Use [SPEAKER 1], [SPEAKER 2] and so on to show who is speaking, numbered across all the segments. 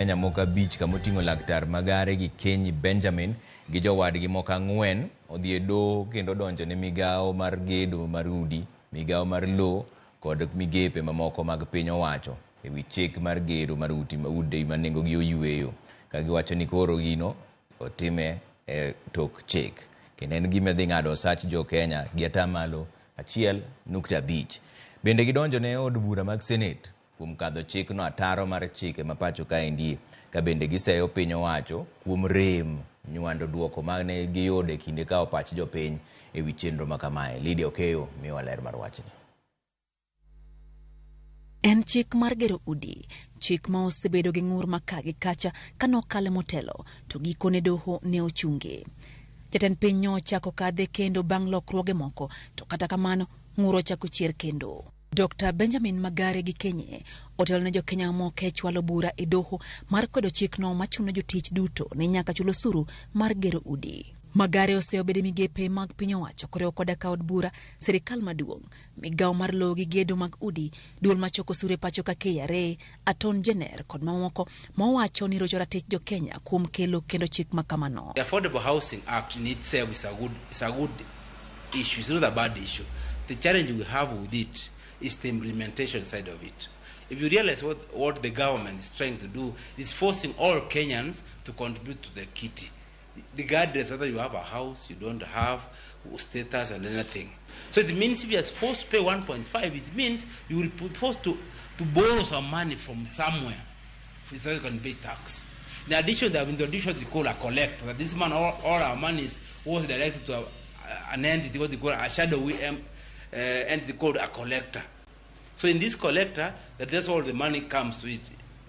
[SPEAKER 1] Kenya moko 5 kama oting'o Laktar Magare gi Kenyi Benjamin gi jowadgi moko 4 odhi e doho kendo donjo ne migawo mar gedo mar udi, migawo mar lowo kod migepe mamoko mag piny owacho ewi chik mar gedo mar udi ma nengogi oyueyo ka giwacho ni koro gino otime e tok chik kendo en gima dhi ng'ado osach jo Kenya gi atamalo 1.5. Bende gidonjo ne od bura mag Senate kuom kadho chikno ataro mar chike ma pacho kaendi ka bende giseyo piny owacho kuom rem nywando duoko mane giyudo e kinde kawo pach jopiny ewi chenro ma kamae. Lydia Okeyo miyowa ler mar wachni.
[SPEAKER 2] En chik mar gero udi, chik ma osebedo gi ng'ur ma ka gi kacha kanokale motelo to gikone doho ne ochunge. Jatend piny nyochako kadhe kendo bang' lokruoge moko to kata kamano ng'ur ochako chier kendo. Dr. Benjamin Magare gi Kenye otelo ne jokenya mamoko e chwalo bura e doho mar kwedo chikno machuno jotich duto ni nyaka chul osuru mar gero udi. Magare osebedo e migepe mag piny owacho koriwo koda ka od bura, sirikal maduong', migawo mar lowo gi gedo mag udi, duol machoko osuru e pacho ka KRA, Attorney General kod mamoko mowacho ni rocho ratich jokenya kuom kelo kendo chik ma kamano.
[SPEAKER 3] The Affordable Housing Act in itself is a good issue. It's not a bad issue. The challenge we have with it is the implementation side of it. If you realize what the government is trying to do, is forcing all Kenyans to contribute to the kitty, regardless whether you have a house, you don't have, status and anything. So it means if you are forced to pay 1.5, it means you will be forced to borrow some money from somewhere so you can pay tax. In addition, they have introduced what they call a collector. That this man, all our money was directed to an entity, what they call a shadowy entity called a collector. So in this collector, that's all the money comes to it.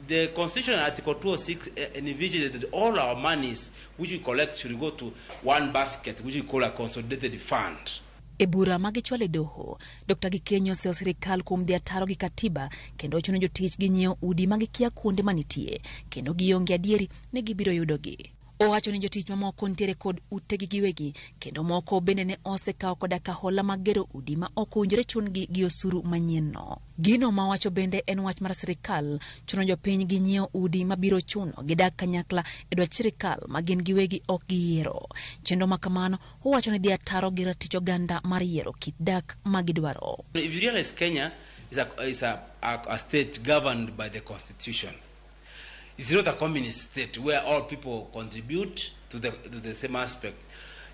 [SPEAKER 3] The Constitution, Article 206, envisages that all our monies which we collect should go to one basket, which we call a consolidated fund.
[SPEAKER 2] E bura ma gichwalo e doho, Dr. Gikenyi oseyo sirikal kuom dhi ataro gi katiba kendo ochuno jotich gi nyiewo udi ma gikia kuonde manitie kendo gionge adieri ni gibiro yudogi. Owacho ni jotich mamoko nitiere kod utegi giwegi kendo moko bende ne osekawo koda ka hola mag gero udi ma ok owinjore chun-gi gi osuru manyien-no. Gino ma owacho bende en wach mar sirikal chuno jopiny gi nyiewo udi mabiro chuno gidak kanyakla e dwach sirikal ma gin giwegi ok giyiero. Chenro ma kamano owacho ni dhi ataro gi ratich oganda mar yiero kit dak ma gidwaro.
[SPEAKER 3] If you realize, Kenya is a state governed by the constitution. It's not a communist state where all people contribute to the same aspect.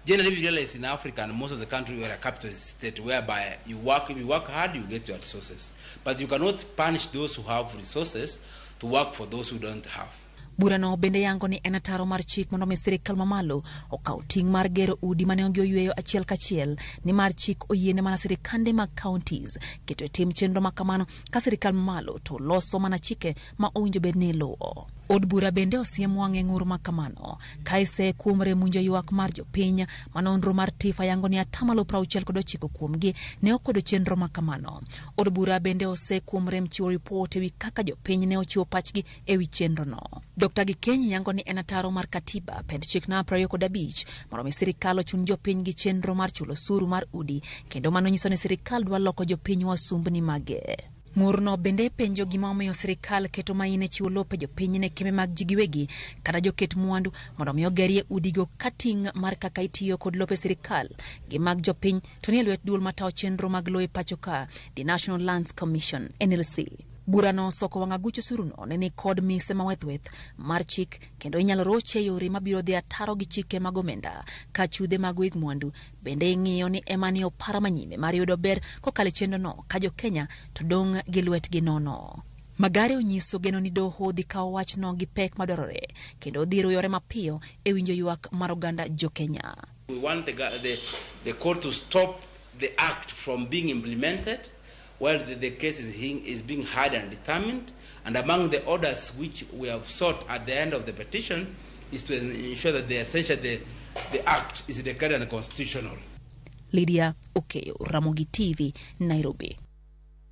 [SPEAKER 3] Generally, if you realize, in Africa and most of the country, we are a capitalist state whereby you work, if you work hard, you get your resources. But you cannot punish those who have resources to work for those who don't have.
[SPEAKER 2] Burano bende yango ni en ataro mar chik mondo mi sirikal mamalo okaw ting' mar gero udi mane onge oyweyo achiel kachiel nimar chik oyiene mana sirikande mag counties keto e tim chenro ma kamano ka sirikal mamalo to loso mana chike ma owinjo bed ni iluwo. Od bura bende osiem wang'e ng'ur ma kamano ka ise kuom rem winjo ywak mar jopiny ma nonro mar TIFA yango ni atamalo 69 kuomgi ne okwedo chenro ma kamano. Od bura bende ose kuom rem chiwo ripot ewi kaka jopiny ne ochiwo pachgi ewi chenrono. Dr. Gikenyi yango ni en ataro mar katiba pend chik namba 25 mondo mi sirikal ochun jopiny gi chenro mar chulo osuru mar udi kendo mano nyiso ni sirikal dwa loko jopiny wasumbni mage. Ng'urno bende penjo gima omiyo sirikal keto maine chiwo lope jopiny ne kembe mag ji giwegi kata joket mwandu mondo mi ogerie udigo ka ting' mar kaka itiyo kod lope sirikal gi mag jopiny to nie lwet duol matayo chenro mag lowo e pacho ka, the National Lands Commission NLC. Burano osoko wang' aguch osuruno ne ni kod mise mawethweth mar chik kendo inyalo roche e yore mabiro dhi ataro gi chike mag omenda ka chudhe mag weg mwandu bende ing'iyo ni ema ni opara manyime mar yudo ber kokalo e chenrono ka jokenya to dong' gi lwetgi nono. Magare onyiso geno ni doho dhi kawo wachno gi pek madwarore kendo dhi ruyore mapiyo e winjo ywak mar oganda jokenya.
[SPEAKER 3] We want the court to stop the act from being implemented while the case is being heard and determined. And among the orders which we have sought at the end of the petition is to ensure that essentially the act is declared unconstitutional.
[SPEAKER 2] Lydia Okeyo, Ramogi TV, Nairobi.